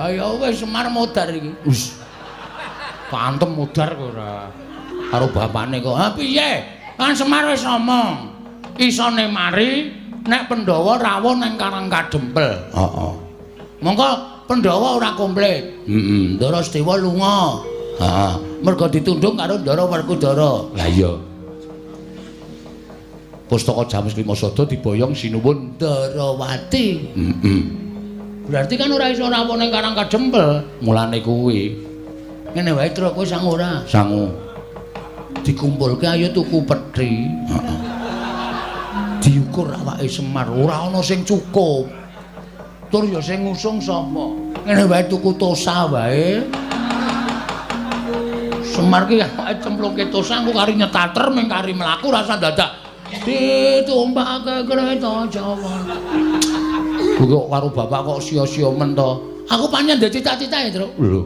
Ayo wis Semar modar iki. Wis. Pantem modar kok ora. Karo bapakne kok. Ha piye? Kan Semar wis ngomong. Isone mari nek Pandhawa rawuh nang Karang Kadempel. Heeh. Mongko Pandhawa ora komplit. Heeh, Ndara Sedewa lunga. Heeh. Mergo ditundung karo Ndara Werkudara. Lah iya. Pustaka Jamus Lima Sada diboyong sinuwun Ndarawati. Heeh. Berarti kan ora iso rawuh ning Karang Kadempel. Mulane kuwi. Ngene wae Tru, kowe sangu ora? Sangu. Dikumpulke ayo tuku peti. Heeh. Diukur awake Semar, ora ana sing cukup. Tur ya sing ngusung sapa? Ngene wae tuku tosa wae. Semar ki awake cemplungke tosa engko kari nyetater ming kari mlaku rasa dadak ditumpake kereta Jawa. Kok karo bapak kok sia-sia men to? Aku pancen ndek cita-cita ya, Truk. Lho.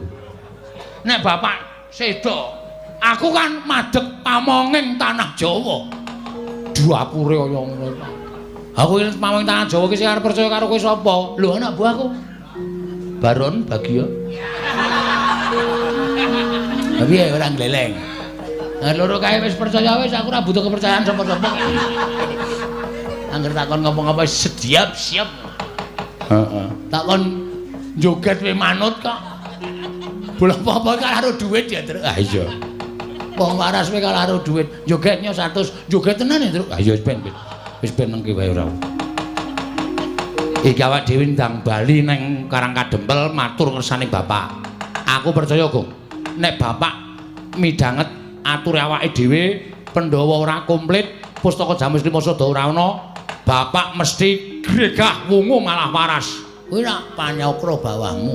Nek bapak sedo, aku kan madheg pamonging tanah Jawa. Dapure kaya ngono. Aku iki pamonging tanah Jawa iki sing arep percaya karo kowe sapa? Lho anak buahku. Baron Bagio. Lah piye ora gleleng? Nah loro kae wis percaya wis aku ora butuh kepercayaan sapa-sapa. Angger takon ngomong apa sediap siap. Heeh. Takon joget we manut kok. Bola apa-apa karo duit ya, Truk. Ah iya. Wong waras we karo duit. Jogetnya 100, joget tenan ya, Truk. Ah iya wis ben. Wis ben nengke wae ora. Iki awak dhewe ndang bali nang Karang Kadempel matur ngersane bapak. Aku percaya, Gong. Nek bapak midhanget ature awake dhewe, Pandhawa ora komplit, pustaka Jamus Lima Sada ora ana, bapak mesti gregah wungu malah waras. Kuwi rak panyakra bawahmu.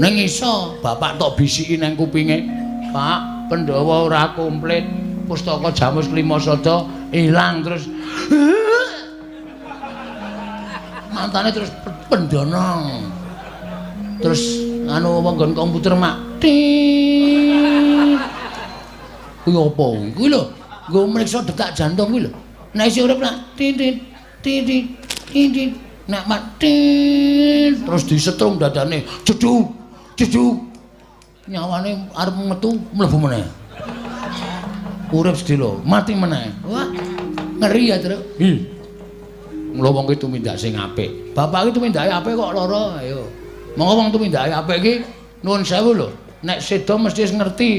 Ning iso bapak tok bisiki nang kupinge, Pak, Pandhawa ora komplit, pustaka Jamus Lima Sada ilang terus mantane terus pendana. Terus anu wong nggon komputer mak. Tit. Kuwi apa? Kuwi lho, nggo mriksa detak jantung kuwi lho. Nek isih urip nak tit tit tit tit nek mati terus disetrum dadane jeduk jeduk nyawane arep metu mlebu meneh. Urip sedelo, mati meneh. Wah, ngeri ya, Truk. Hi. Mula wong ki tumindak sing apik. Bapak ki tumindake apik kok lara, ayo. Monggo wong tumindake apik ki nuwun sewu lho. Nek seda mesti wis ngerti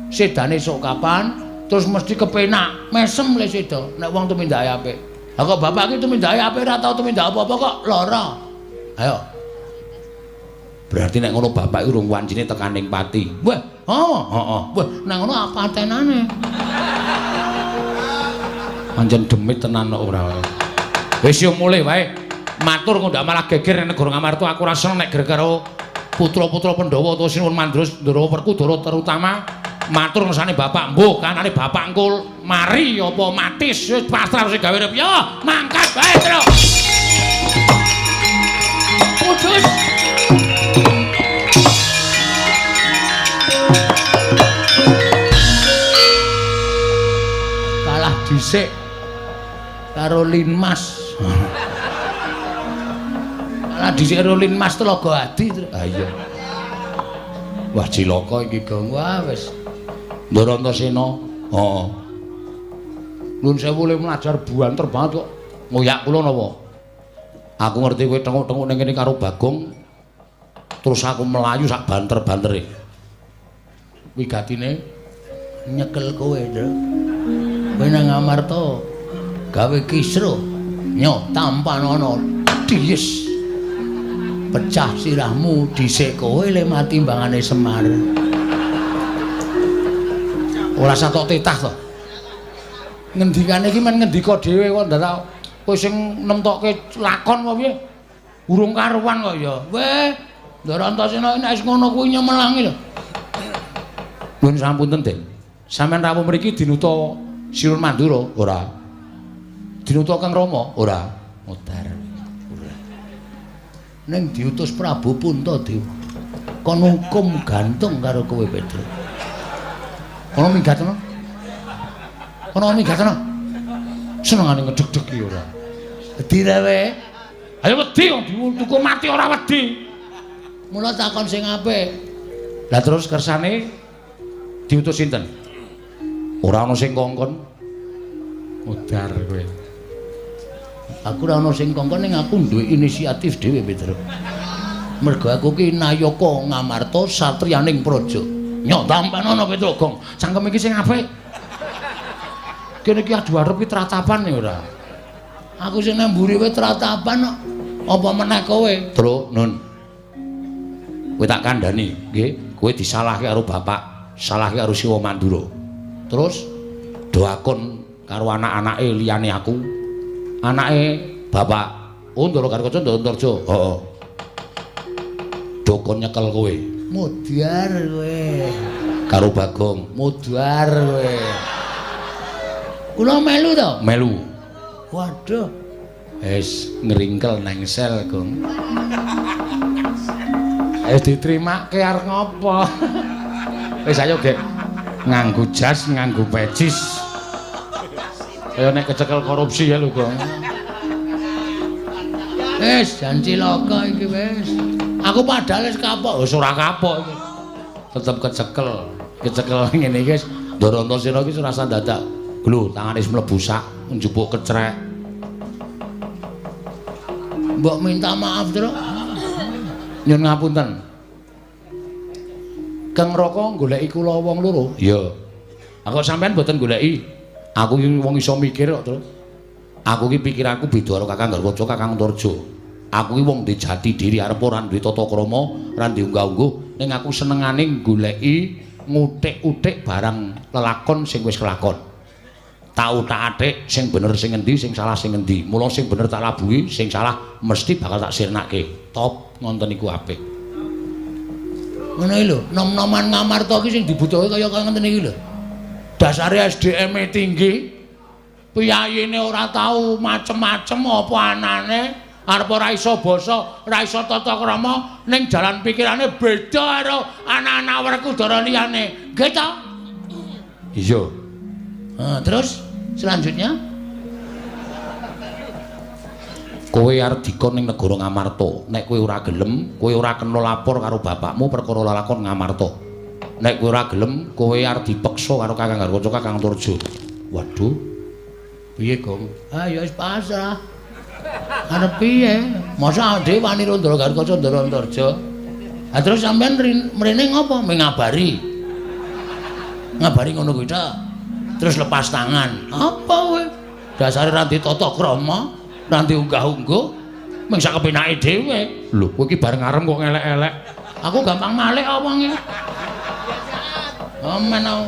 sedane sok kapan, terus mesti kepenak, mesem le seda nek wong tumindake apik. Lah kok bapak ki tumindake apik ora tau tumindak apa-apa kok lara. Ayo. Berarti nek ngono bapak iki urung wancine tekaning pati. Wah, oh, heeh. Wah, nek ngono apa tenane? Pancen demit tenan kok ora. Wis yo mulih wae. Matur kok ndak malah geger nek negara Ngamarta aku ora seneng nek geger karo putra-putra Pandhawa utawa Sinuwun Mandura Ndara Werkudara terutama matur ngersane bapak mbuh kanane bapak engko mari apa matis wis pasrah sing gawe urip yo mangkat wae Truk. Kudus. Kalah dhisik karo Linmas. Kalah dhisik karo Linmas Telaga Adi. Ha iya. Wah cilaka iki Gong. Wah wis. Ndara Antasena. Heeh. Nuwun sewu le mlajar buanter banget kok. Ngoyak kula napa? Aku ngerti kowe tenguk-tenguk ning kene karo Bagong. Terus aku melayu sak banter-bantere. Wigatine nyekel kowe, Ndra. Kowe nang Ngamarta gawe kisruh nyo tampanana dies. Pecah sirahmu dhisik kowe le mati timbangane Semar. Ora satok titah to. Ngendikane iki men ngendika dhewe kok ndadak kowe sing nemtokke lakon apa piye? Urung karuan kok ya. Weh, Ndara Antasena nek wis ngono kuwi nyemelangi lho. Nuwun sampunten, Den. Sampeyan rawuh mriki dinuta Sinuwun Mandura? Ora. Dinuta Kang Rama? Ora. Modar. Ora. Ning diutus Prabu Puntadewa. Kon hukum gantung karo kowe, Petro. Kono minggat ana? Kono minggat ana? Senengane ngedeg-deg iki ora. Wedi ra we? Ayo wedi kok dihukum mati ora wedi. Mula takon sing apik. Lah terus kersane diutus sinten? Ora ana sing kongkon. Modar kowe. Aku ora ana sing kongkon ning aku duwe inisiatif dhewe, Petruk. Mergo aku ki nayaka Ngamarta satriyaning praja. Nyok tampanono Petruk Gong. Cangkem iki sing apik. Kene iki adu arep ki tratapan ya ora. Aku sing nang mburi wae tratapan kok. Apa meneh kowe? Truk, Nun. Kowe tak kandhani, nggih. Kowe disalahke karo bapak, salahke karo Siwa Mandura. Terus doakon karo anak-anake liyane aku. Anake bapak, oh Ndara Garukaca Ndara Antarja. Heeh. Dokon nyekel kowe. Modar kowe. Karo Bagong. Modar kowe. Kula melu to? Melu. Waduh. Wis ngringkel nang sel, Gong. Wis ditrimake arep ngopo? Wis ayo, Gek. Nganggo jas, nganggo pecis. Kaya nek kecekel korupsi ya lho, Gong. Wis jan cilaka iki wis. Aku padahal wis kapok. Wis ora kapok iki. Tetep kecekel. Kecekel ngene iki wis Ndara Antasena iki ora usah dadak. Lho, tangane wis mlebu sak, njupuk kecrek. Mbok minta maaf, Truk. Nyun ngapunten. Kang Raka goleki kula wong loro. Iya. Aku sampean mboten goleki. Aku iki wong iso mikir kok, Truk. Aku iki pikiranku beda karo Kakang Garukaca, Kakang Antarja. Aku iki wong duwe jati diri, arep ora duwe tata krama, ora duwe unggah-ungguh, ning aku senengane goleki ngutik-utik barang lelakon sing wis kelakon. Tak utak-atik sing bener sing endi, sing salah sing endi. Mula sing bener tak labuhi, sing salah mesti bakal tak sirnake. Top ngonten iku apik. Ngono iki lho, nom-noman Ngamarta iki sing dibutuhke kaya ngenten iki lho. Dasare SDM-e tinggi, piyayine ora tau macem-macem apa anane, arep ora iso basa, ora iso tata krama, ning jalan pikirane beda karo anak-anak Werkudara liyane. Nggih ta? Iya. Nah, terus selanjutnya kowe arep dikon ning negara Ngamarta. Nek kowe ora gelem, kowe ora kena lapor karo bapakmu perkara lelakon Ngamarta. Nek kowe ora gelem, kowe arep dipeksa karo Kakang Garukaca, Kakang Antarja. Waduh. Piye, Gong? Ah ya wis pasrah. Arep piye? Masa dhewe wani karo Ndara Garukaca, Ndara Antarja. Ha terus sampean mrene ngopo? Mengabari. Ngabari ngono kuwi ta. Terus lepas tangan. Apa kowe? Dasare ra ndek tata krama, ra ndek unggah-ungguh, mung sak kepenake dhewe. Lho, kowe iki bareng arem kok ngelek-elek. Aku gampang malik kok wonge. Amen aku.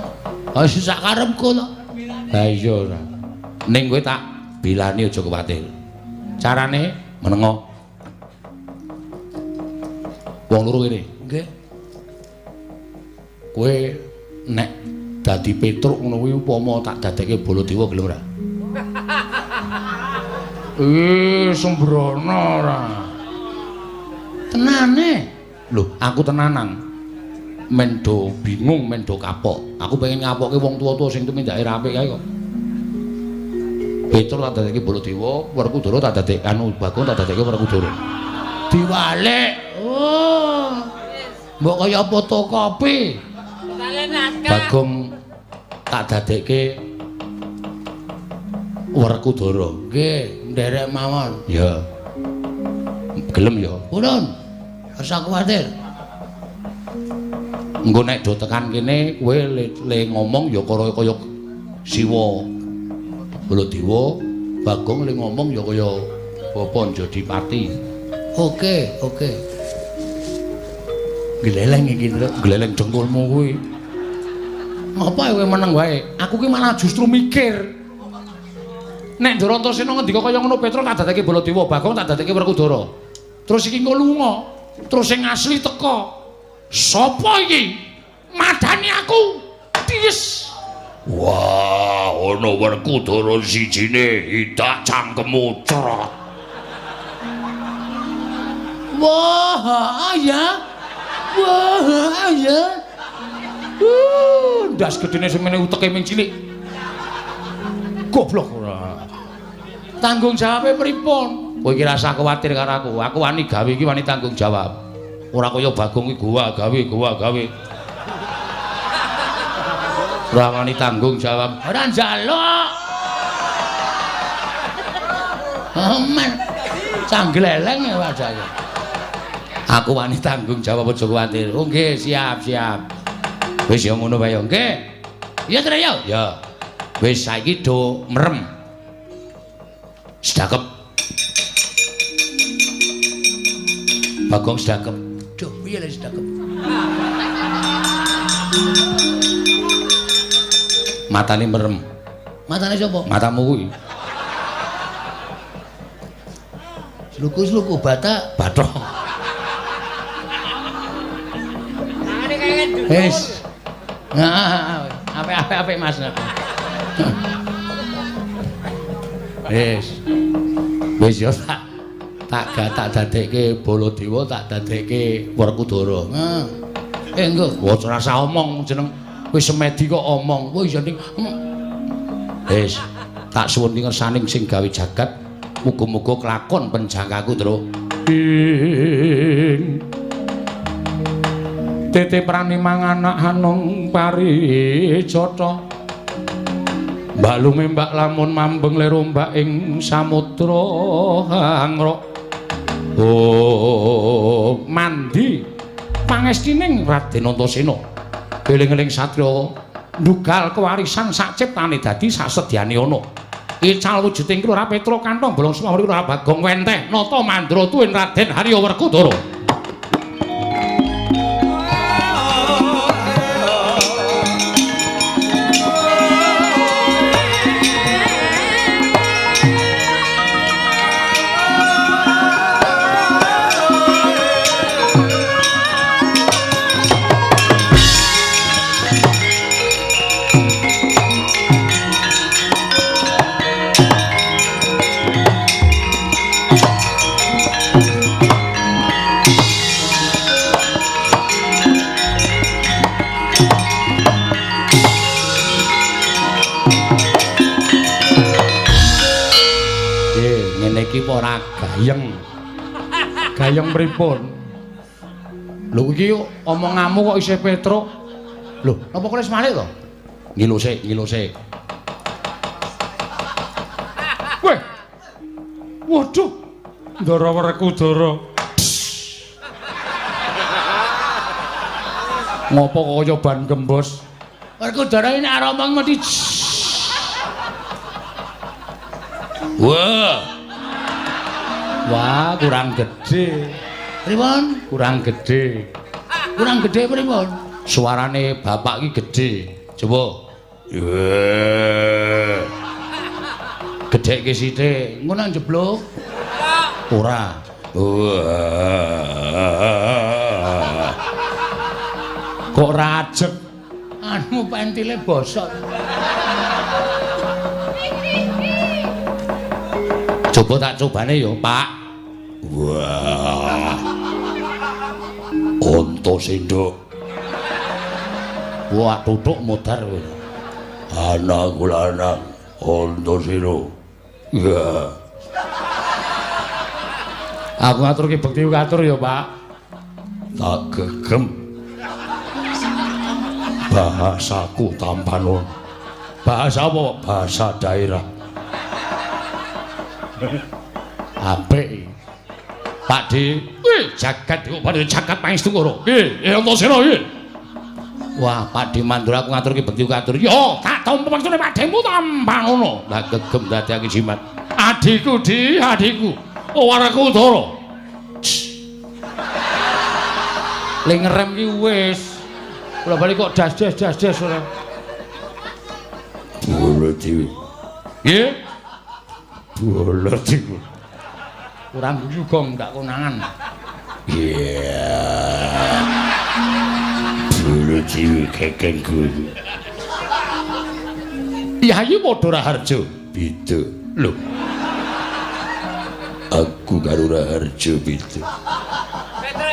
Ha wis sak karepku to. Ha iya ora. Ning kowe tak bilani aja kuwatir. Carane menengo. Wong loro kene. Nggih. Kowe nek dadi Petruk ngono kuwi upama tak dadekke Baladewa gelem ora? Sembrono ora. Tenane. Lho, aku tenanan. Men do bingung, men do kapok. Aku pengen ngapokke wong tuwa-tuwa sing tumindake ra apik kae kok. Petruk tak dadekke Baladewa, Werkudara tak dadekke anu Bagong tak dadekke Werkudara. Diwalik. Oh. Mbok kaya fotokopi. Bagong tak dadekke Werkudara. Nggih, nderek mawon. Ya. Gelem ya. Purun. Ora kuwatir. Engko nek do tekan kene kowe le ngomong ya kaya Siwa Baladewa, Bagong le ngomong ya kaya Bapa Njodipati. Oke, oke. Gleleng iki, Ndruk. Gleleng dengkulmu kuwi. Ngapa kowe meneng wae? Aku ki malah justru mikir. Nek Ndara Antasena ngendika kaya ngono Petruk tak dadekke Baladewa, Bagong tak dadekke Werkudara. Terus iki engko lunga, terus sing asli teka. Sopo iki? Madani aku. Dies. Wah, ana Werkudara sijine idak cangkemmu cerot. Wah, ya. Wah, ya. Ndas gedene semene uteke ming cilik. Goblok ora. Tanggung jawabe pripun? Kowe iki rasah kuwatir karo aku. Aku wani gawe iki wani tanggung jawab. Ora kaya Bagong iki gowa gawe gowa gawe. Ora wani tanggung jawab. Ora njaluk. Aman. Canggleleng ya wajahnya. Aku wani tanggung jawab aja kuwatir. Oh nggih, siap, siap. Wis ya ngono wae ya. Nggih. Iya Tru ya. Ya. Wis saiki do merem. Sedakep. Bagong sedakep. Duh, piye lho sedakep? Matane merem. Matane sapa? Matamu kuwi. Sluku-sluku batak bathok. Wis. Nah, apik-apik Mas. Wis. Wis ya tak dadekke Baladewa, tak dadekke Werkudara. Heeh. Engko wae ora usah omong jeneng wis semedi kok omong. Wis ya ning. Wis, tak suwun ngersaning sing gawe jagat. Muga-muga kelakon penjangkaku, Tru. Ing tete prani manganak hanung parijata. Mbak lume mbak lamun mambeng lero mbak ing samudra hangrok. Oh, mandi pangestining Raden Antasena. Eling-eling satriya ndugal kewarisan sak ciptane dadi sasedyane ana. Ical wujuding Kelurahan Petro kantong bolong semawuri Kelurahan Bagong wenteh nata mandra tuwin Raden Harya Werkudara. Iki ora gayeng. Gayeng pripun? Lho iki omonganmu kok isih Petruk. Lho, napa kowe wis malik to? Ngilo sik, ngilo sik. Weh. Waduh. Ndara Werkudara. Ngopo kok kaya ban gembos? Werkudara ini arep omong mesti. Wah. Wah, kurang gede. Pripun? Kurang gede. Kurang gede pripun? Suarane bapak iki gede. Coba. Wah. Gedhekke sithik. Ngono njeblok. Ora. Wah. Kok rajek? Anu pentile bosok. Coba tak cobane ya, Pak. Wah. Antasena. Wah, tutuk modar kowe. Anakku lanang Antasena. Ya. Aku ngaturke bekti katur ya, Pak. Tak gegem. Bahasaku tampan. Bahasa apa? Bahasa daerah. Apik. Pak D, wih jagat kok padha jagat pangestu karo. Nggih, Antasena iki. Wah, Pak D Mandura aku ngaturke bekti katur. Yo, tak tampa maksudne Pak D-mu tampan ngono. Lah gegem dadekake jimat. Adhiku, Di, adhiku. Oh, Werkudara. Le ngerem ki wis. Kula bali kok das-das das-das ora. Bolo dhewe. Nggih. Bolo dhewe. Kurang guyu gong ndak konangan. Iya. Bolo dhewe kekeng guru. Yayi padha Raharjo. Beda. Lho. Aku karo Raharjo beda.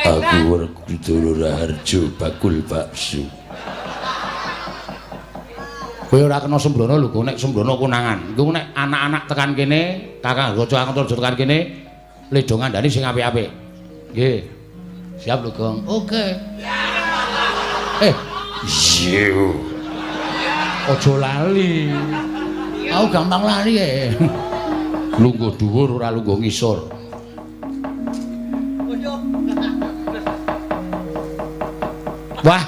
Aku Werkudara Raharjo bakul bakso. Kowe ora kena sembrono lho, nek sembrono konangan. Iku nek anak-anak tekan kene, Kakang Raja Antarja tekan kene, ledo ngandani sing apik-apik. Nggih. Siap lho, Gong. Oke. Iya. Aja lali. Aku gampang lali e. Lungguh dhuwur ora lungguh ngisor. Wah,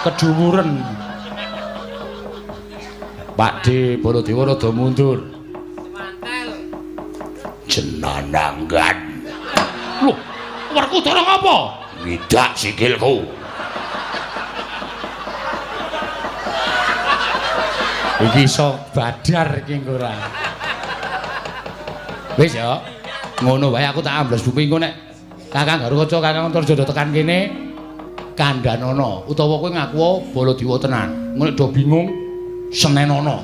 kedhuwuren. Pak D Baladewa rada mundur. Semantel. Jenananggan. Loh, Werkudara ngapa? Ngidak sikilku. Iki iso badar iki engko ora. Wis ya. Ngono wae aku tak ambles bumi engko nek Kakang Garukaca, Kakang Antarja tekan kene kandhanono utawa kowe ngaku Baladewa tenan. Engko nek do bingung senenono.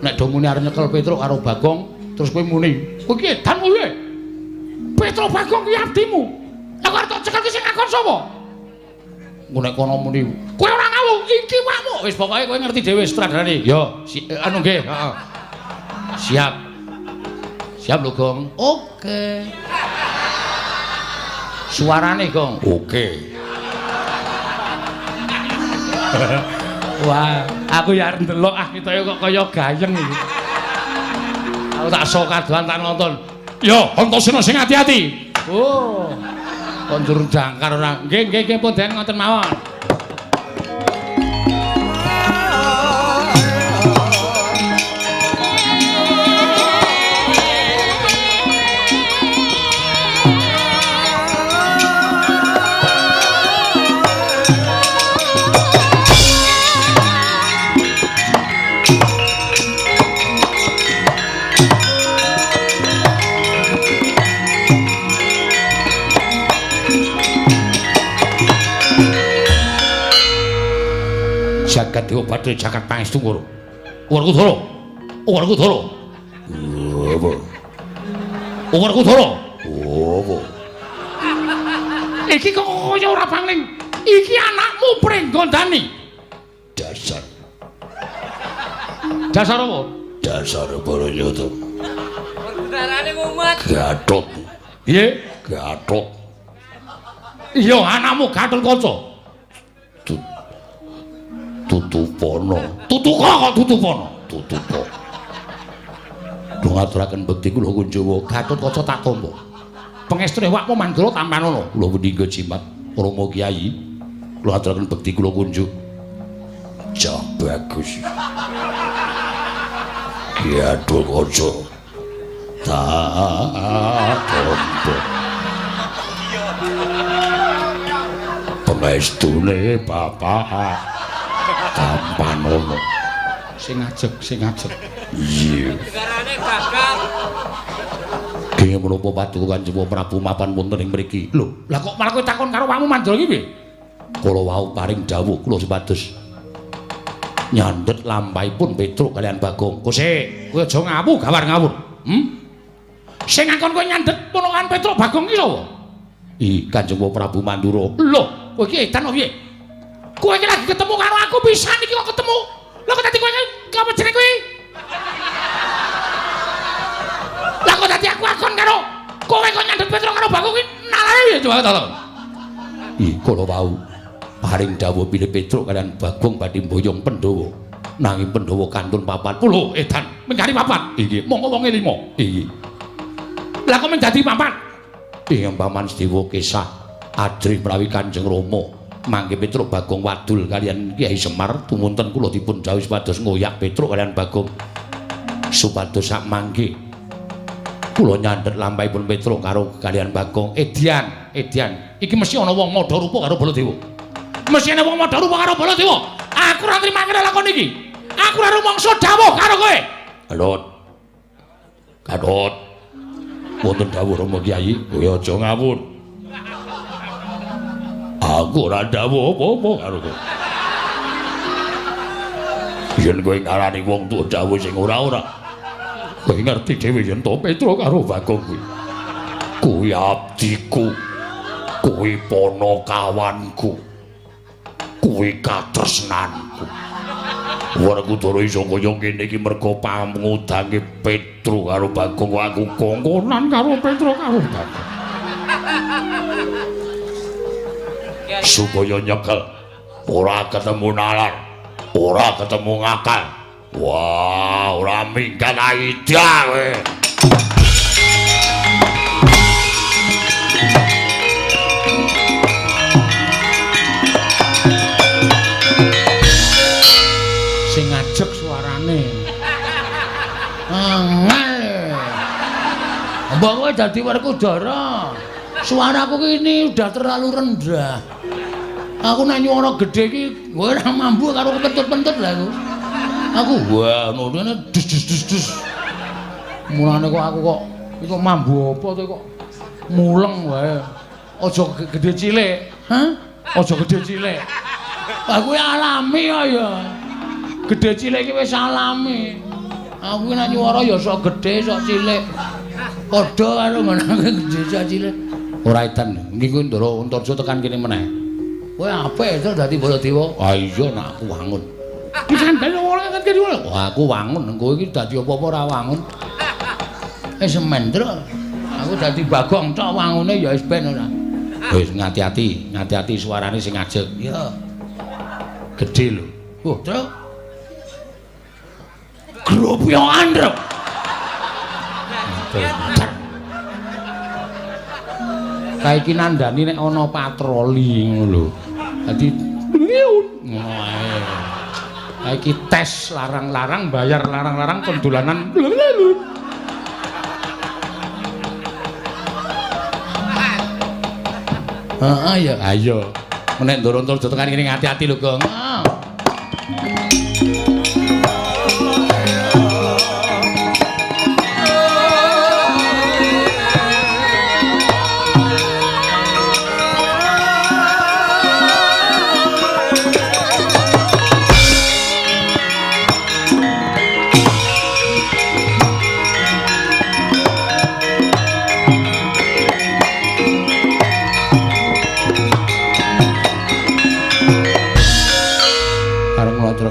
Nek do muni arep nyekel Petruk karo Bagong, terus kowe muni, "Kowe iki edan kowe." Petruk Bagong kuwi abdimu. Lah kok arep tak cekel ki sing ngakon sapa? Engko nek kono muni, "Kowe ora ngawur, iki wakmu." Wis pokoke kowe ngerti dhewe sutradarane. Ya, anu nggih, heeh. Siap. Siap lho, Gong. Oke. Suarane, Gong. Oke. Wah, aku ya arep ndelok ah ketoke kok kaya gayeng iki. Aku tak sok kadoan tak nonton. Yo, Antasena sing ati-ati. Oh. Kok njur jangkar ora. Nggih, nggih, nggih pun den ngoten mawon. Jagat Dewa Bathara jagat pangestu ngoro. Werkudara. Werkudara. Apa? Werkudara. Apa? Iki kok kaya ora pangling. Iki anakmu Pringgondani. Dasar. Dasar apa? Dasar Baranyata. Werkudarane mumet. Gatot. Piye? Gatot. Iya, anakmu Gatotkaca. Tutupono. Tutuka kok tutupono. Tutupa. Kula ngaturaken bekti kula Kunjawa Gatotkaca tak tampa. Pengestune awakmu Mandura tampanono. Kula meningga jimat Rama Kyai. Kula ngaturaken bekti kula kunjuk. Cah bagus. Gatotkaca. Tak tampa. Pengestune bapak tampanono. Sing ajeg, sing ajeg. Iya. Negarane gagal. Kenging menapa paduka Kanjeng Prabu mapan wonten ing mriki? Lho, lah kok malah kowe takon karo awakmu Mandura iki piye? Kula wau paring dawuh kula supados nyandhet lampahipun Petruk kalian Bagong. Kose, kowe aja ngawu gawar ngawur. Sing ngakon kowe nyandhet ponokan Petruk Bagong iki sapa? Ih, Kanjeng Prabu Mandura. Lho, kowe iki edan piye? Kowe iki lagi ketemu karo aku pisan iki kok ketemu. Lho kok dadi kowe iki apa jenenge kowe? Lah kok dadi aku akon karo kowe kok nyandhet Petruk karo Bagong iki nalane piye coba tolong. Ih, kula wau paring dawuh bilih Petruk kalian Bagong badhe mboyong Pandhawa. Nanging Pandhawa kantun papat. Lho, edan, mengkari papat. Inggih, monggo wonge 5. Inggih. Lah kok menjadi papat? Ing paman Sedewa kesah ajrih menawi Kanjeng Rama mangke Petruk Bagong wadul kalian Kyai Semar tumunten kula dipun dawuhi supados ngoyak Petruk kalian Bagong supados sak mangke kula nyandhet lampahipun Petruk karo kalian Bagong. Edian, edian. Iki mesti ana wong madha rupa karo Baladewa. Mesti ana wong madha rupa karo Baladewa. Aku ora nrimake lakon iki. Aku ora rumangsa dawuh karo kowe. Gatot. Gatot. Wonten dawuh Rama Kyai, kowe aja ngawur. Aku ora dawuh apa-apa karo kowe. Yen kowe ngarani wong tuwa dawuh sing ora-ora, kowe ngerti dhewe yen to Petruk karo Bagong kuwi. Kuwi abdiku. Kuwi ponokawanku. Kuwi katresnanku. Werkudara iso kaya ngene iki merga pangudange Petruk karo Bagong, aku kongkonan karo Petruk karo Bagong. Supaya nyekel ora ketemu nalar, ora ketemu ngakal. Wah, ora minggat aida kowe. Sing ngajek suarane. Angel. Mbok kowe dadi Werkudara. Suaraku ini udah terlalu rendah. Aku nek nyuara gedhe iki kowe ora mambu karo kepentut-pentut lah aku. Aku wah ngono dus dus dus dus. Mulane kok aku kok iki kok mambu apa to kok muleng wae. Aja gedhe cilik. Hah? Aja gedhe cilik. Aku alami kok ya. Gedhe cilik iki wis alami. Aku nek nyuara ya sok gedhe sok cilik. Padha karo ngono gedhe sok cilik. Ora edan. Iki kuwi Ndara Antarja tekan kene meneh. Kowe apik to dadi Baladewa? Ah iya nek aku wangun. Iki sandal ora kan kene. Wah aku wangun, kowe iki dadi apa-apa ora wangun. Wis mendro. Aku dadi Bagong tok wangune ya wis ben ora. Wis ngati-ati, ngati-ati suarane sing ngajek. Ya. Gedhe lho. Wah, Truk. Gropyokan, Truk. Kae iki nandani nek ana patroli ngono lho. Dadi ngono ae. Kae iki tes larang-larang, bayar larang-larang kon dolanan. Heeh ya. Ayo. Nek Ndara Antarja tekan kene ngati-ati lho, Gong.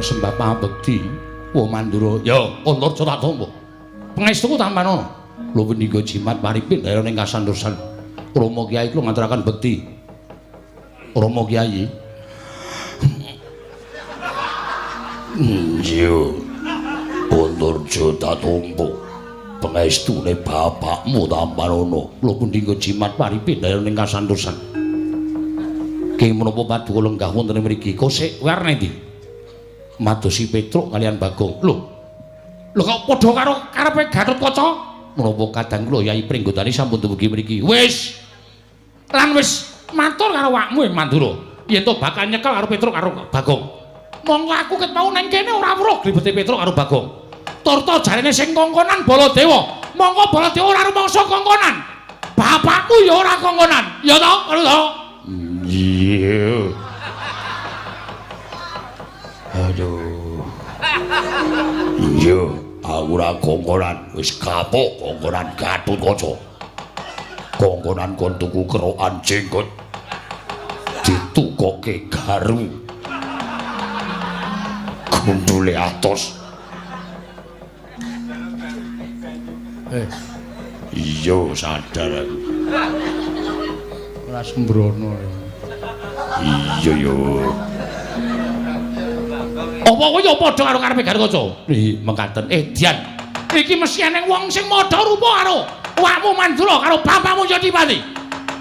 Sembah pabekti wa Mandura ya Antarja tak tampa pangestuku tampanono lho pendhika jimat paripin daerah ning kasandursan Rama Kyai kula ngaturaken bekti Rama Kyai iya Antarja tak tampa pangestune bapakmu tampanono lho pendhika jimat paripin daerah ning kasandursan kenging menapa paduka lenggah wonten mriki kosek warna ndi madosi Petruk kalian Bagong. Lho. Lho kok padha karo karepe Gatotkaca? Menapa kadang kula Yai Pringgotani sampun dumugi mriki. Wis. Lan wis matur karo awakmu Mandura. Yen to bakal nyekel karo Petruk karo Bagong. Monggo aku ket mau nang kene ora weruh glibete Petruk karo Bagong. Turta jarene sing kongkonan Baladewa. Monggo Baladewa ora rumangsa kongkonan. Bapakmu ya ora kongkonan. Ya to? Ngono to? Iya. Aduh. Iya, aku ora kongkonan, wis kapok kongkonan Gatotkaca. Kongkonan kon tuku kerokan jenggot. Ditukoke garu. Gundule atos. Iya, sadar aku. Ora sembrono. Iya yo. Apa kowe ya padha karo karepe Gatotkaca? Ih, mekaten. Dian. Iki mesti eneng wong sing madha rupa karo awakmu Mandura karo bapakmu Jatipati.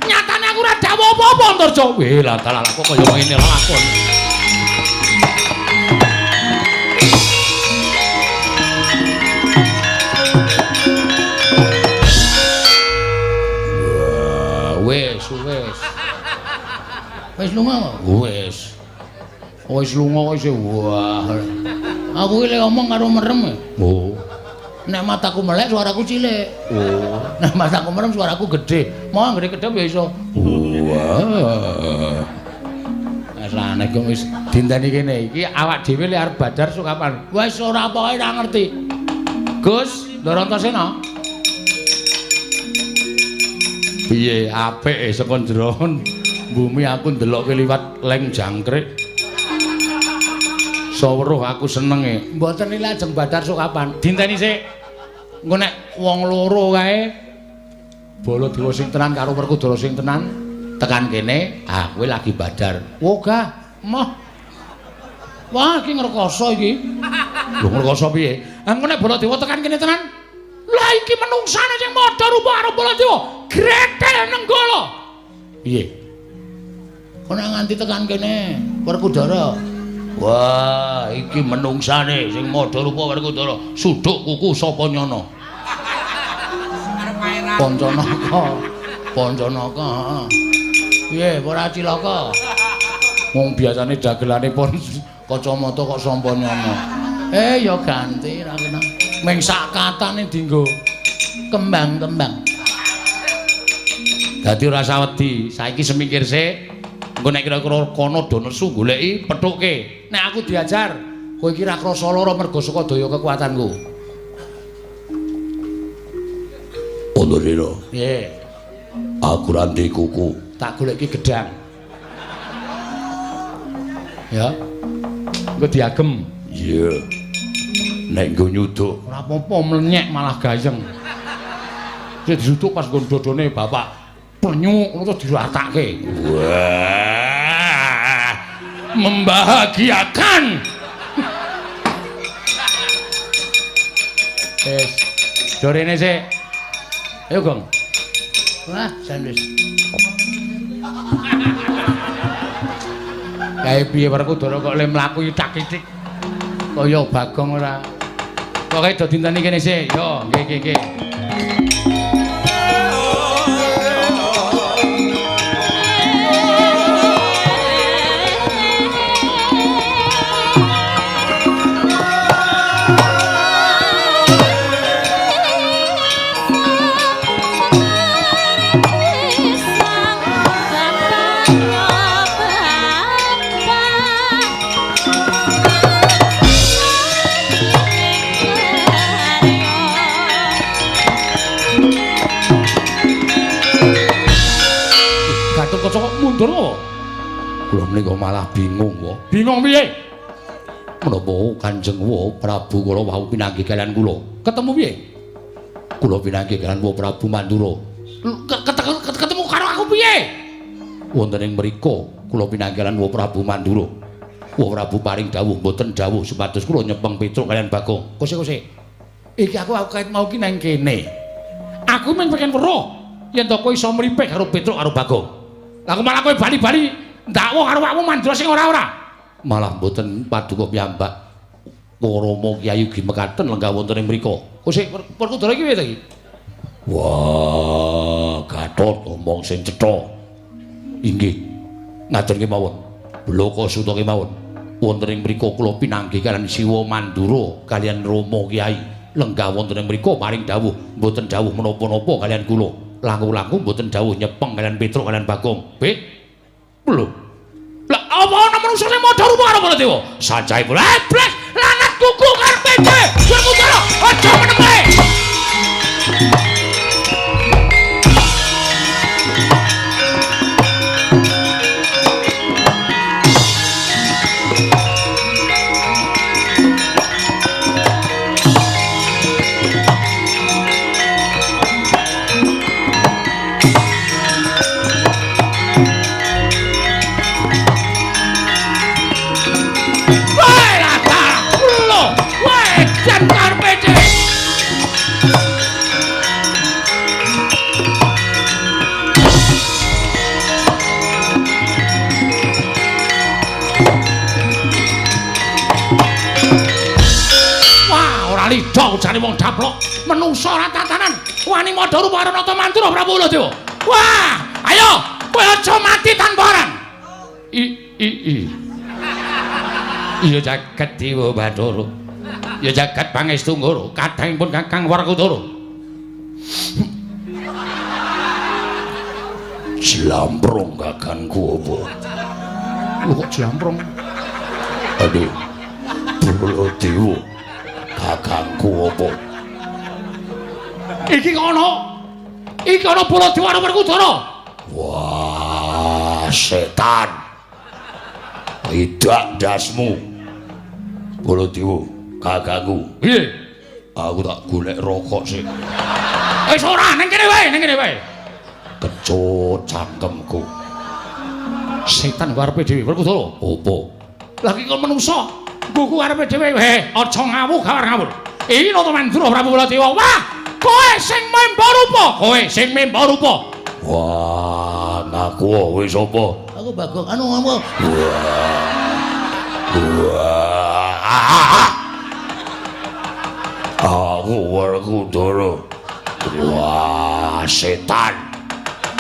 Nyatane aku ora dawuh apa-apa, Antarja. Weh, lah dalah kok kaya ngene lakon. Wah, wis, wis. Wis lunga. Wis. Wis lunga wis wah. Aku iki lek omong karo merem. Oh. Nek mataku melek suaraku cilik. Oh. Nek mataku merem suaraku gedhe. Mau anggere gedhe ya iso. Wah. Wis aneh kok wis dinteni kene iki awak dhewe lek arep badar sukapan. Wis ora pokoke ora ngerti. Gus, Ndara Antasena. Piye apik saka jero bumi aku ndelokke liwat leng jangkrik. Saweruh aku senenge. Mboten iki lajeng badar sukapan. Dinteni sik. Engko nek wong loro kae Baladewa sing tenan karo Werkudara sing tenan Tekan kene, ah kowe lagi badar. Wogah, moh. Wah, iki ngrekoso iki. Lho ngrekoso piye? Engko nek Baladewa tekan kene tenan. Lah iki menungsane sing madha rupa karo Baladewa, gretel Nenggala. Piye? Kok nek nganti tekan kene, Werkudara. Wah, iki menungsane sing madha rupa Werkudara, suduk kuku sapa nyana. Pancanaka. Pancanaka, heeh. Piye, ora cilaka? Wong biasane dagelane pon kacamata kok sampa nyana. Ya ganti ra kena. Ming sak katane dienggo kembang-kembang. Dadi ora usah wedi, saiki semingkir sik. Engko nek kira-kira kono do nesu goleki pethuke. Nek aku diajar, kowe iki ra krasa lara mergo saka daya kekuatanku. Antasena. Piye? Aku ra ndek kuku. Tak goleki gedang. Ya. Engko diagem. Iya. Nek nggo nyuduk ora apa-apa mlenyek malah gayeng. Sing disuduk pas nggon dodone bapak penyuk ngono terus diratake. Wah. Membahagiakan. Wis. Dorene sik. Ayo, Gong. Wah, jan wis. Kae piye Werkudara kok le mlaku itak-itik kaya Bagong ora. Pokoke do dinteni kene sik. Yo, nggih nggih nggih. Gatotkaca kok mundur kok? Kula menika malah bingung kok. Bingung piye? Menapa Kanjeng Wa Prabu kula wau pinanggih kalian kula? Ketemu piye? Kula pinanggih kalian Wa Prabu Mandura. Ketemu karo aku piye? Wonten ing mriku kula pinanggih kalian Wa Prabu Mandura. Wa Prabu paring dawuh mboten dawuh supados kula nyepeng Petruk kalian Bagong. Kose-kose. Iki aku kait mau ki nang kene. Aku mung pengen weruh yen to kowe iso mripih karo Petruk karo Bagong. Lah kok malah kowe bali-bali ndakwa karo awakmu Mandura sing ora-ora. Malah mboten paduka piyambak. Rama Kyai ugi mekaten lenggah wonten ing mriku. Kose Werkudara iki piye ta iki? Wah, Gatot omong sing cetha. Inggih. Ngaten kemawon. Bloko suta kemawon. Wonten ing mriku kula pinanggih kalian Siwa Mandura kalian Rama Kyai. Lenggah wonten ing mriku paring dawuh, mboten dawuh menapa-napa kalian kula. Langkung-langkung mboten dawuh nyepeng kalian Petruk kalian Bagong. Be. Lho. Lah apa ana manungsa sing madha rupa karo Baladewa? Sancahe pula. Blas, lanat kuku karepe dhewe. Werkudara, aja meneng wae. Jane wong daplok menungsa ora tatanan wani madha rupa karo Nata Mandura Prabu Baladewa. Wah, ayo kowe aja mati tanpa aran. I i i. Iya jagat Dewa Bathara. Ya jagat Pangestu Nggara, kadangipun Kakang Werkudara. Jlamprong kakangku apa? Lho kok jlamprong? Aduh. Baladewa. Kakangku apa? Iki kono. Iki ana Baladewa karo Werkudara. Wah, setan. Idak ndasmu. Baladewa, kakangku. Piye? Aku tak golek rokok sik. Wis ora, ning kene wae, ning kene wae. Kecut cangkemku. Setan karepe dhewe Werkudara. Apa? Lah iki kok menungsa. Nggugu karepe dhewe. Heh, aja ngawur gawar ngawur. Iki Nata Mandura Prabu Baladewa. Wah, kowe sing memba rupa. Kowe sing memba rupa. Wah, ngaku kowe sapa? Aku Bagong. Anu ngomong. Wah. Wah. Aku Werkudara. Wah, setan.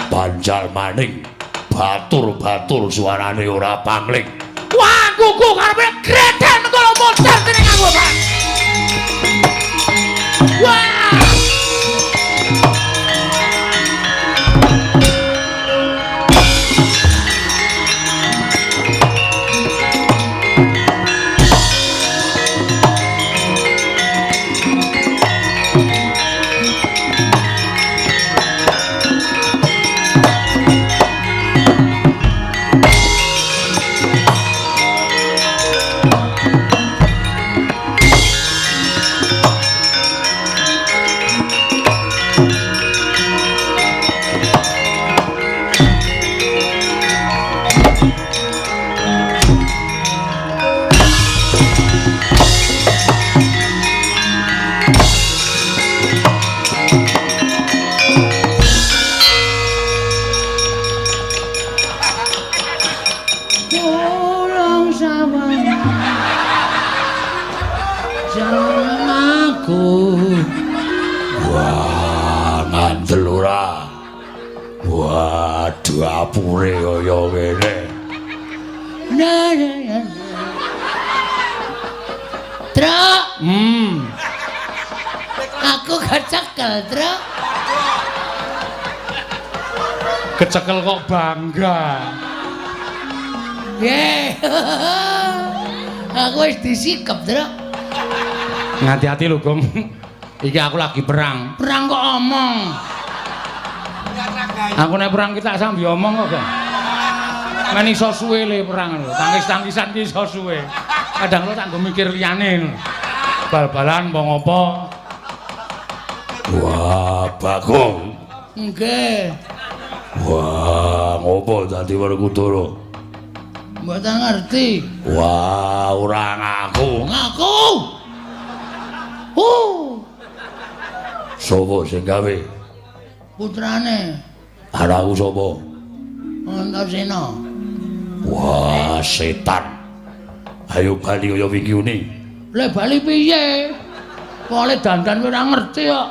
Banjal maning. Batur-batur suarane ora pangling. Wah, gugu karepe greden kala modar dening aku, Pak. Wah! Wah, ngandel ora. Wah, dapure kaya ngene. Truk. Aku kecekel, Truk. Kecekel kok bangga. Ye. Aku wis disikep, Truk. Ngati-ati lho, Gong. Iki aku lagi perang. Perang kok omong. Aku nek perang ki tak sambi omong kok, Gong. Men iso suwe le perang lho. Tangis-tangisan ki iso suwe. Kadang lo tak nggo mikir liyane. Bal-balan apa ngopo. Wah, Bagong. Nggih. Wah, ngopo dadi Werkudara? Mboten ngerti. Wah, ora ngaku. Ngaku. Sopo sing gawe? Putrane. Anakku sapa? Antasena. Wah, setan. Ayo bali kaya wingi uni. Lah bali piye? Wale dandan ora ngerti kok.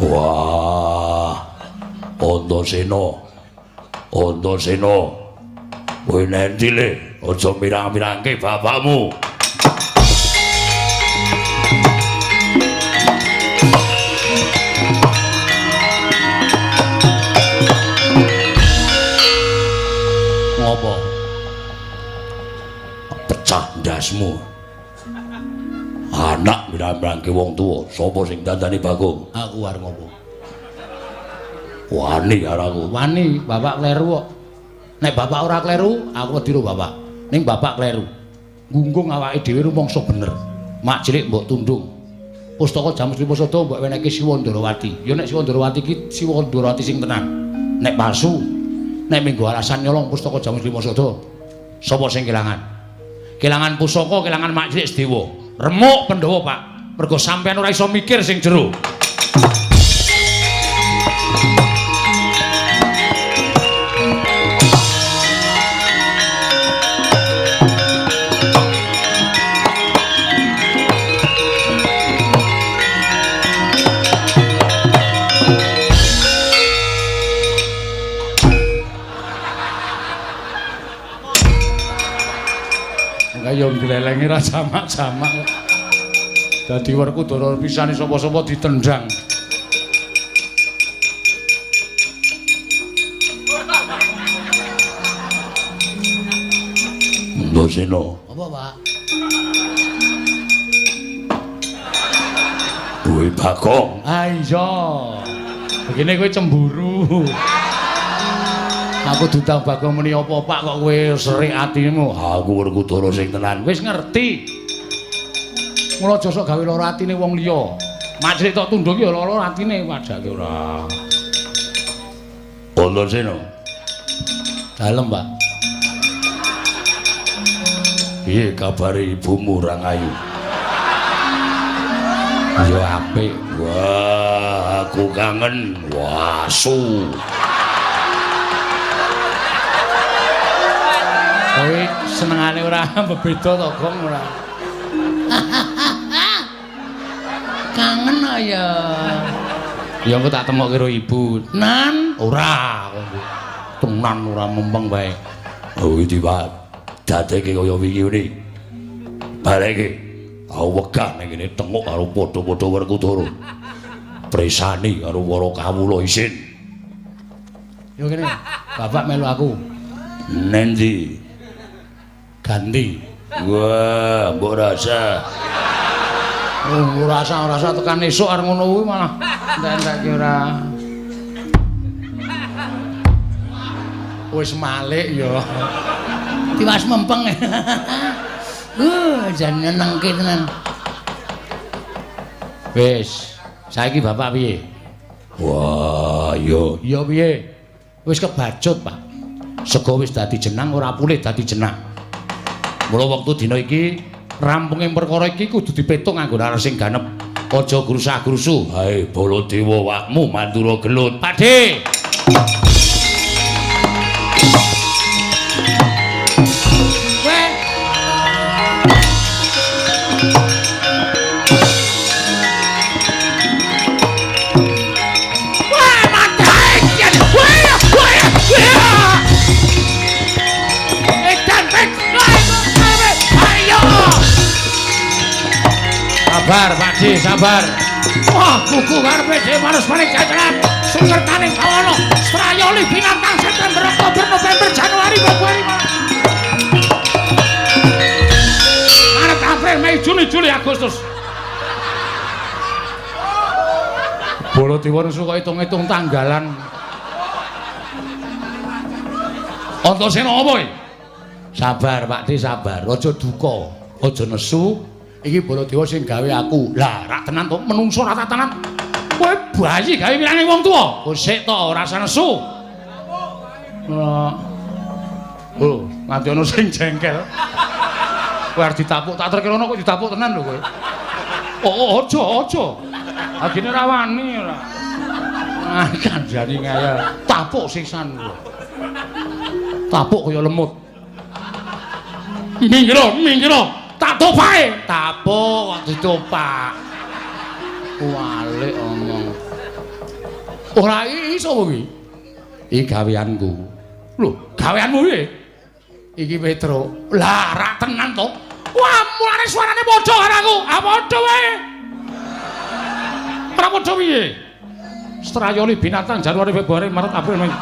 Wah. Antasena. Antasena. Kowe nendi le? Aja mirang-mirangke bapakmu. Ngopo? Pecah ndasmu. Anak mirang-mirangke wong tuwa, sapa sing dandani Bagong? Aku arep ngopo? Wani karo aku. Wani, bapak kleru kok. Nek bapak ora kleru, aku wedi karo bapak. Ning bapak kleru. Gunggung awake dhewe rumangsa bener. Mak cilik mbok tundung. Pustaka Jamus Lima Sada mbok wenehke Siwa Ndarawati. Ya nek Siwa Ndarawati iki Siwa Ndarawati sing tenan. Nek palsu, nek minggo alasan nyolong pustaka Jamus Lima Sada, sapa sing kelangan? Kelangan pusaka, kelangan mak cilik sedewa. Remuk Pandhawa, Pak. Mergo sampean ora iso mikir sing jero. Kaya nglelengi ra jamak-jamak. Dadi Werkudara pisane sapa-sapa ditendang. Antasena. Apa, Pak? Kowe Bagong. Ah iya. Begini kowe cemburu. Aku diundang Bagong muni apa, Pak, kok kowe serik atimu? Aku Werkudara sing tenan. Wis ngerti. Mula aja sok gawe lara atine wong liya. Mak cilik tok tunduk ya lara atine wajake ora. Antasena. Dalem, Pak. Piye kabare ibumu Rangayu? Ya apik. Wah, aku kangen. Wah, su. Kowe senengane ora bebeda to, Gong, ora? Kangen ya. Ya engko tak temokke karo ibu. Nan, ora. Tenan ora mempeng bae. Oh, iki Pak. Dadeke kaya wingi ngene. Baleke. Aku wegah ning kene tengok karo padha-padha Werkudara. Presani karo para kawula isin. Yo kene, bapak melu aku. Nendi? Ganti. Wah, mbok rasa. Oh, ora rasa tekan esuk arep ngono kuwi malah entek-entekke ora. Wis malik ya. Tiwas mempeng. Jan nyenengke tenan. Wis, saiki bapak piye? Wah, yo. Ya piye? Wis kebacut, Pak. Sego wis dadi jenang ora pulih dadi jenang. Mula wektu dina iki rampunge perkara iki kudu dipetung nganggo laras sing ganep. Aja grusah-grusu. Hae Baladewa wakmu Mandura gelut. Pakde. Sabar, Pakde, sabar. Wah, kuku karepe dhewe manus paling jajaran. Sungertaning bawana, Strayoli binatang September, Oktober, November, Januari, Februari, Maret, April, Mei, Juni, Juli, Agustus. Baladewa nesu kok hitung-hitung tanggalan. Antasena apa iki? Sabar, Pakde, sabar. Aja duka, aja nesu. Iki Baladewa sing gawe aku. Lah, rak tenan to, menungso ora tak tenan. Kowe bayi gawe wirange wong tuwa. Sik to, ora usah nesu. Oh, nganti ana sing jengkel. Kowe arep ditapuk, tak terkira kok ditapuk tenan lho kowe. Oh, aja, aja. Agene ora wani ora. Ah, kandhani ngayal. Tapuk sisan kowe. Tapuk kaya lemut. Minggir, minggir. Tak topake, tapuk kok ditopak. Walik omong. Ora iso kuwi. Iki gaweanku. Lho, gaweanmu piye? Iki Petro. Lah, rak tenan to. Wah, mulane suarane padha karo aku. Ah, padha wae. Ora padha piye? Strayoli binatang Januari, Februari, Maret, April, Mei.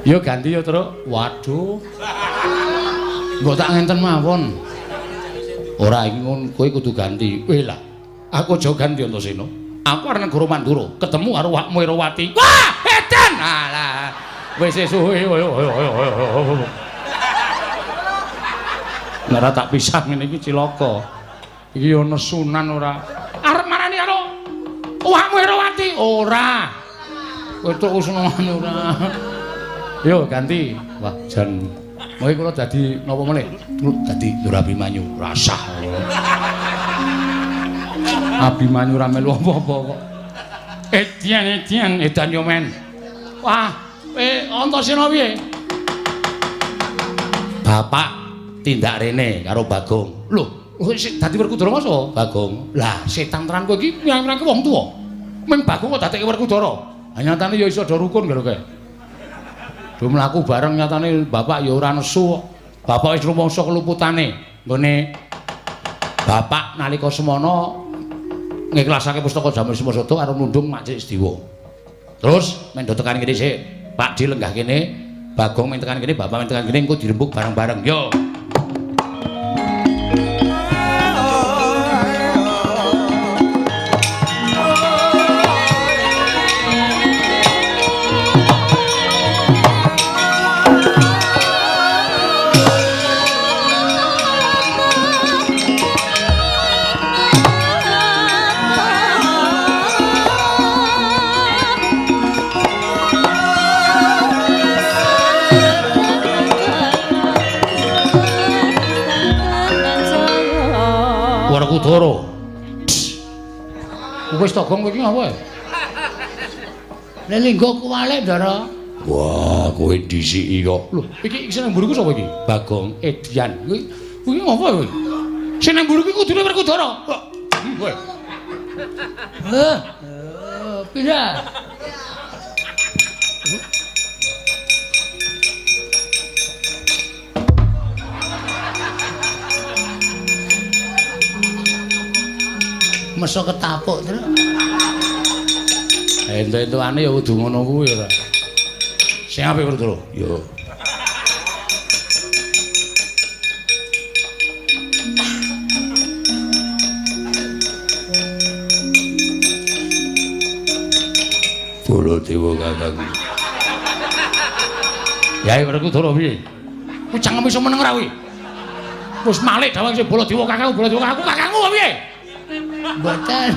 Yo ganti yo, Truk. Waduh. Mbok tak ngenten mawon. Ora iki ngono, kowe kudu ganti. Weh lah. Aku aja ganti Antasena. Aku arep negara Mandura, ketemu karo Wakmu Herawati. Wah, edan. Alah. Wis suwe. Nek ora tak pisah ngene iki cilaka. Iki yo nesunan ora. Arep marani karo Wakmu Herawati. Ora. Kowe tok senengane ora. Yo ganti. Wah, jan. Monggo kula dadi napa meneh? Dadi Lur Abimanyu. Rasah. Abimanyu ora melu apa-apa kok. Edian, edian, edan yo men. Wah, Antasena piye? Bapak tindak rene karo Bagong. Lho, kowe dadi Werkudara masa, Bagong? Lah, setan tenan kowe iki mirang-mirangke wong tuwa. Men Bagong kok dadekke Werkudara. Ha nyatane ya iso do rukun karo kowe. Do mlaku bareng nyatane bapak ya ora nesu kok. Bapak wis rumangsa keluputane nggone bapak nalika semono ngikhlasake pustaka Jamur Sumosada karo nundung Mak Cik Sediwa. Terus mendo tekan kene sik, Pak Di lenggah kene, Bagong men tekan kene, bapak men tekan kene engko dirembug bareng-bareng. Yo. Werkudara. Wis to gong kowe iki ngapa? Lah linggo kuwalik, Ndara. Wah, kowe dhisiki kok. Lho, iki sing nang mburiku sapa iki? Bagong Edian. Kuwi kuwi ngapa kowe? Sing nang mburiku kudune Werkudara. Kowe. Heh. Pindah. Meso ketapuk terus. Entuk-entukane ya kudu ngono kuwi ora. Sing apik Werkudara. Yo. Baladewa kakangku. Yai Werkudara piye? Kuwi cangkem iso meneng ora kuwi? Wis malik dawang sing Baladewa kakangku, Baladewa kakangku, kakangku piye? Mboten.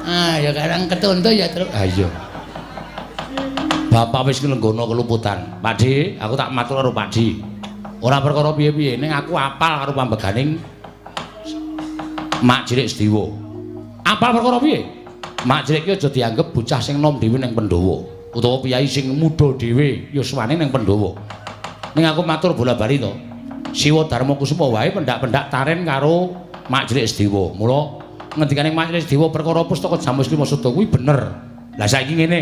Ah, ya karang ketonto ya, Truk. Ah iya. Bapak wis nglenggono keluputan. Pakde, aku tak matur karo Pakde. Ora perkara piye-piye, ning aku apal karo pambeganing Mak Cilik Sediwa. Apal perkara piye? Mak Cilik ki aja dianggep bocah sing nom dhewe ning Pandhawa utawa piyai sing muda dhewe yuswane ning Pandhawa. Ning aku matur bola-bali to. Siwa Darma Kusuma wae pendak-pendak taren karo Mak Cilik Sediwa. Mula ngendikane Mak Cilik Sediwa perkara pustaka Jamus Lima Sada kuwi bener. Lah saiki ngene.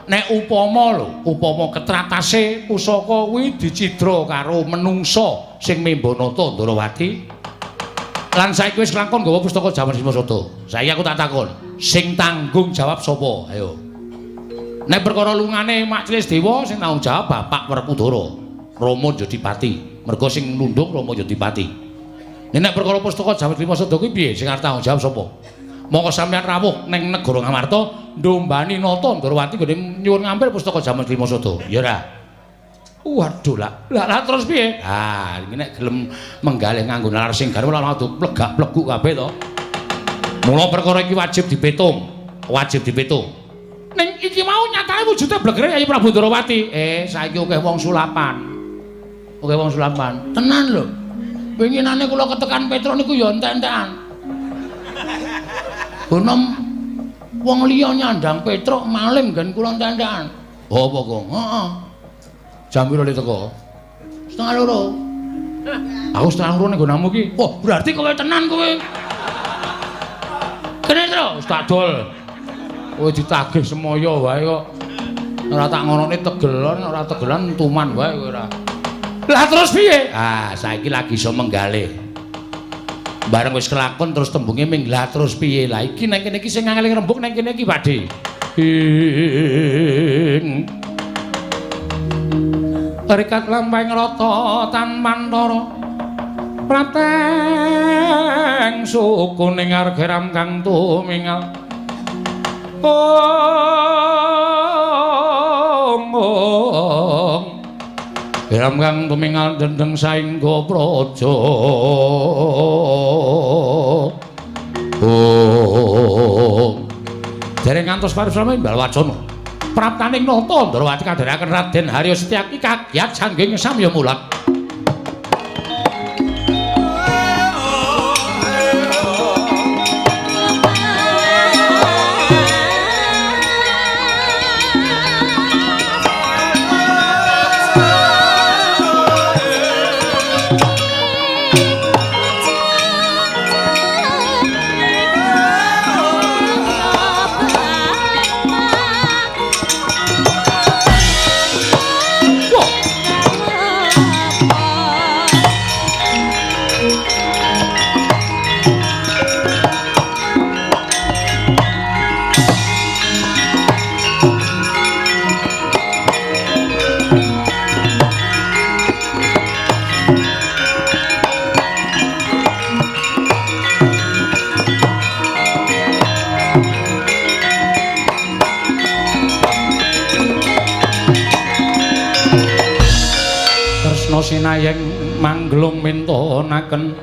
Nek upama lho, upama ketratase pusaka kuwi dicidra karo menungsa sing memba nata Ndarawati. Lan saiki wis kelakon nggawa pustaka Jamus Lima Sada. Saiki aku tak takon, sing tanggung jawab sapa? Ayo. Nek perkara lungane Mak Cilik Sediwa sing tanggung jawab Bapak Werkudara, Rama Jodipati. Mergo sing nundung Rama Jodipati. Nek perkara pustaka Jamus Lima Sada kuwi piye? Sing arep tanggung jawab sapa? Mongko sampeyan rawuh ning negara Ngamarta ndombani nata Ndarawati nggone nyuwun ngambil pustaka Jamus Lima Sada. Ya ora? Waduh lah. Lah terus piye? Ah, iki nek gelem menggalih nganggo nalar sing garwa langsung adu plegak-pleguk kabeh to. Mula perkara iki wajib dipitung. Wajib dipitung. Ning iki mau nyatane wujude blegere Yayi Prabu Ndarawati. Saiki akeh wong sulapan. Akeh wong sulapan. Tenan lho. Winginane kula ketekan Petruk niku ya entek-entekan. Bonom wong liya nyandang Petruk maling nggen kula entek-entekan. Oh, apa kok? Heeh. Jam piro le teko? 1:30. Aku 1:30 ning nggonamu iki. Wah, berarti kowe tenan kowe. Kene, Tru. Wis tak dol. Kowe ditagih semoyo wae kok. Ora tak ngonone tegelan, ora tegelan tuman wae kowe ora. Lah terus piye? Ah, saiki lagi iso menggalih. Bareng wis kelakon terus tembunge ming lah terus piye? Lah iki nang kene iki sing angel rembug nang kene iki, Pakde. Ing Rikat lampahing rata tan mantara prateng suku ning argeram kang tumingal. Ong ong geram kang tumingal dendeng saengga praja. Ong dereng ngantos parisrama imbal wacana. Praptaning nata Ndarawati kadherekaken Raden Harya Setyaki kagiat sangging samya mulat. Sinayeng mangglung mintonaken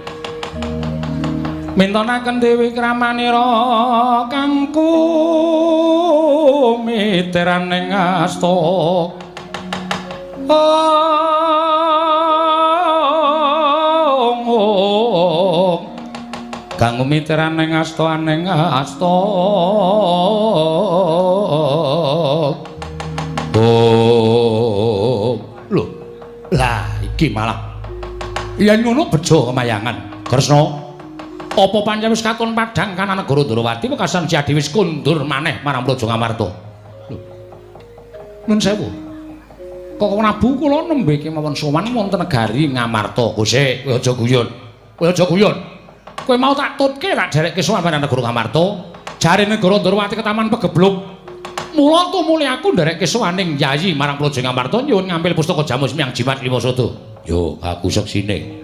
mintonaken dewi kramanira kangku miteraning asta. Ong Kang umiteran ing asta aning asta. Oh, lho. Lah iki malah yen ngono bejo kemayangan. Kresna, apa pancen wis katon padhang kanan negara Ndrawati wekasan Siadi wis kondur maneh marang Praja Ngamarta. Lho. Nun sewu. Koko Prabu kula nembe kemawon sowan wonten negari Ngamarta. Kosek, kowe aja guyon. Kowe aja guyon. Kowe mau tak tutke tak derekke sowan marang negara Ngamarta. Jare negara Ndrawati ketaman pegebluk. Mula tumuli aku nderekke sowaning Yayi marang Praja Ngamarta nyuwun ngambil pustaka Jamus Miang Jimat Lima Sada. Yo, aku seksine.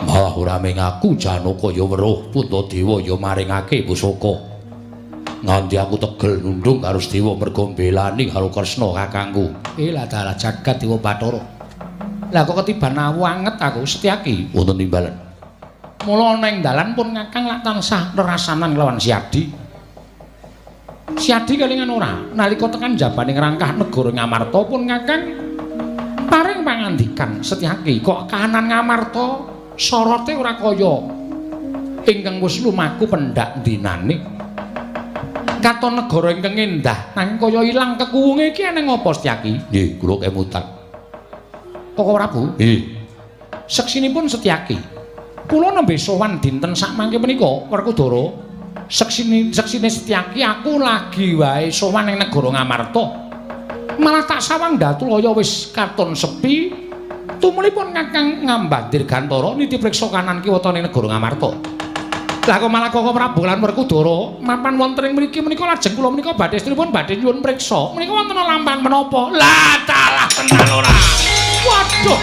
Malah ora mung aku Janaka ya weruh Puntadewa ya maringake pusaka. Nganti aku tegel nundung karo Sedewa merga mbelani karo Kresna kakangku. Lah dalah jagat Dewa Bathara. Lah kok ketiban awu anget aku Setyaki wonten timbalan. Mula ana ing dalan pun kakang lak tansah nerasanan kelawan Siadi. Siadi kelingan ora nalika tekan jabaning rangkah negara Ngamarta pun kakang paring pangandikan Setyaki kok kahanan Ngamarta sorote ora kaya ingkang wis lumaku pendak dinane. Katon negara ingkang endah nanging kaya ilang kekuwunge iki eneng apa Setyaki? Nggih, kula kemutan. Koko Prabu? Nggih. Seksinipun Setyaki. Kula nembe sowan dinten sakmangke menika Werkudara. Seksine Setyaki aku lagi wae sowan ing negara Ngamarta. Malah tak sawang Datulaya wis katon sepi. Tumulipun kakang ngambah dirgantara niti priksa kanan kiwa ing negara Ngamarta. Lah kok malah Koko Prabu lan Werkudara mapan wonten ing mriki menika lajeng kula menika badhe estripun badhe nyuwun priksa. Menika wonten lampang menapa? Lah dalah tenan ora. Waduh.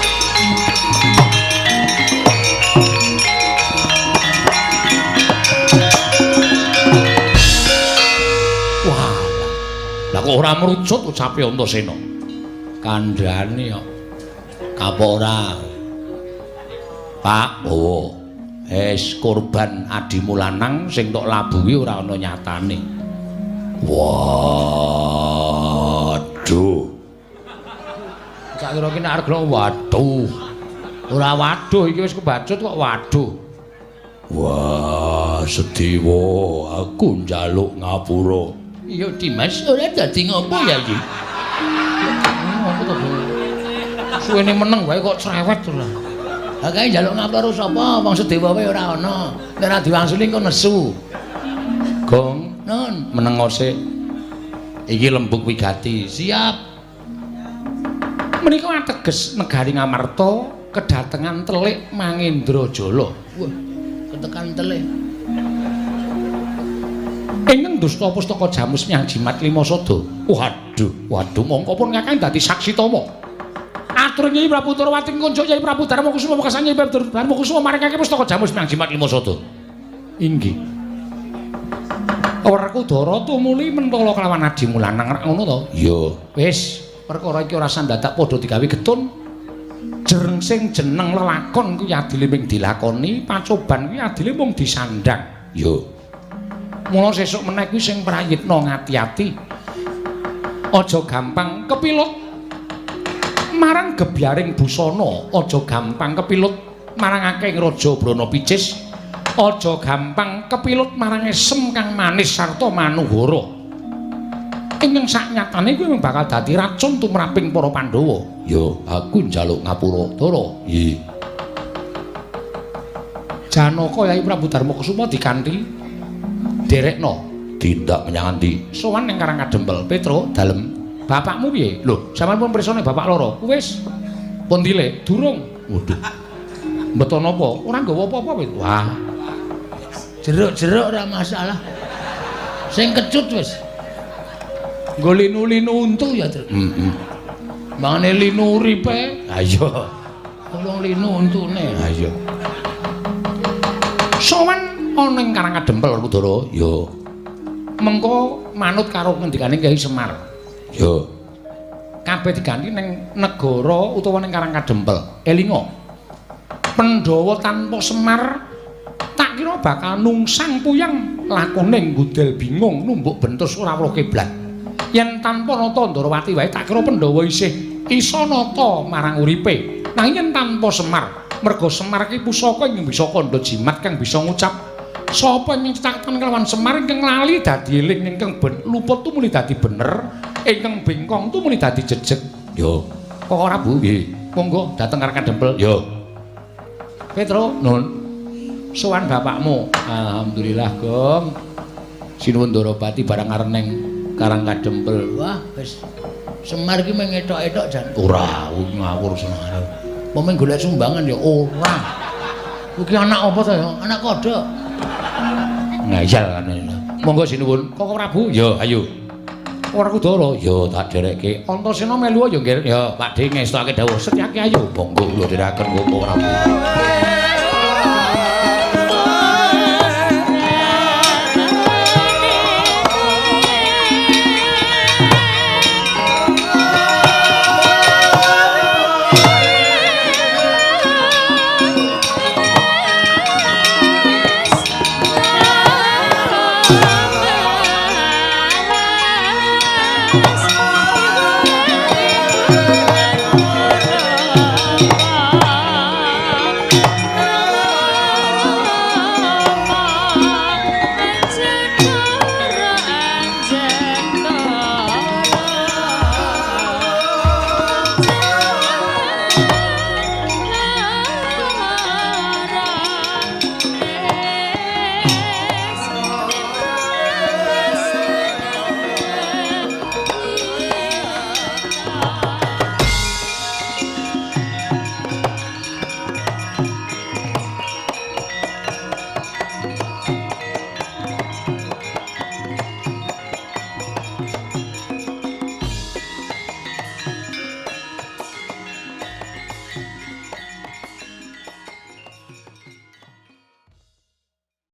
Wah. Lah kok ora merucut ucape Antasena. Kandhane kok. Kapok ora. Pak, bawa. Es korban adimu lanang sing tok labuhi ora ana nyatane. Waduh. Tak kira ki nek arep waduh. Ora waduh iki wis kebacut kok waduh. Wah, Sedewa, aku njaluk ngapura. Iya, Dimas, ora dadi ngopo ya iki? Apa to, Bu? Suwene meneng wae kok cerewet ora. Ha kae njaluk ngapura sapa? Wong Sedewa wae ora ana. Nek ora diwangsuli engko nesu. Gong, nun, meneng sik. Iki lembug wigati. Siap. Menika ateges negari Ngamarta kedatengan telik Mangendrajala. Wah, ketekan telik. Ingkang dusta pustaka Jamus Miang Jimat Lima Sada. Waduh, waduh mongko pun kakang dadi saksi tama. Atur Nyai Prabu Ndrawati kunjuk Nyai Prabu Darma Kusuma wekasan Nyai Prabu Darma Kusuma maringake pustaka Jamus Miang Jimat Lima Sada. Inggih. Werkudara tumuli mentala kelawan adimu lanang rak ngono to? Iya. Wis, perkara iki ora sandadak padha digawe getun. Jreng sing jeneng lelakon kuwi adile mung dilakoni, pacoban kuwi adile mung disandang. Iya. Mula sesuk meneh kuwi sing prayitna ngati-ati. Aja gampang kepilut marang gebyaring busana, aja gampang kepilut marang akeh raja Brana Picis, aja gampang kepilut marang esem kang manis sarta manuhara. Ingkang saknyatane kuwi bakal dadi racun tumraping para Pandhawa. Ya, aku njaluk ngapura, Dara. Nggih. Janaka Yai Prabu Darma Kusuma dikanthi derekno tindak menyang endi? Sowan ning Karang Kadempel, Petruk, dalem. Bapakmu piye? Lho, sampeyan pun pirsane bapak loro. Wis. Pun tilik, durung. Waduh. Mbeto napa? Ora nggawa apa-apa, Pit. Wah. Jeruk-jeruk ora masalah. Sing kecut wis. Nggo linu-linu untu ya, Truk. Heeh. Mangane linu uripe. Ha iya. Tolong linu untune. Ha iya. Sowan ana ing Karang Kadempel, Werkudara. Ya. Mengko manut karo ngendikane Kyai Semar. Ya. Kabeh diganti ning negara utawa ning Karang Kadempel. Elinga. Pandhawa tanpa Semar tak kira bakal nungsang puyang lakone nggudel bingung numbuk bentus ora weruh kiblat. Yen tanpa nata Ndrawati wae tak kira Pandhawa isih iso nata marang uripe. Nanging yen tanpa Semar Merga Semar ki pusaka ingkang bisa kandha jimat kang bisa ngucap. Sapa ingkang cetakan kelawan Semar ingkang lali dadi eling, ingkang luput tumuli dadi bener, ingkang bengkong tumuli dadi jejeg. Yo. Kok ora, Bu? Nggih. Monggo dhateng Karang Kadempel. Yo. Petro, Nun. Sowan bapakmu. Alhamdulillah, Gong. Sinuwun Ndorobati barang arep neng Karang Kadempel. Wah, wis Semar iki mung etok-etok jan. Ora, ngawur senengane. Wong golek sumbangan ya ora. Kuwi anak apa to ya? Anak kodhok. Ngayal kan. Monggo sinuwun. Koko Prabu? Ya, ayo. Ora Kudara? Ya, tak dherekke. Antasena melu ya, Nggir. Ya, Pakde ngestokake dawuh. Setyaki ayo. Monggo kula dherekaken Koko Prabu.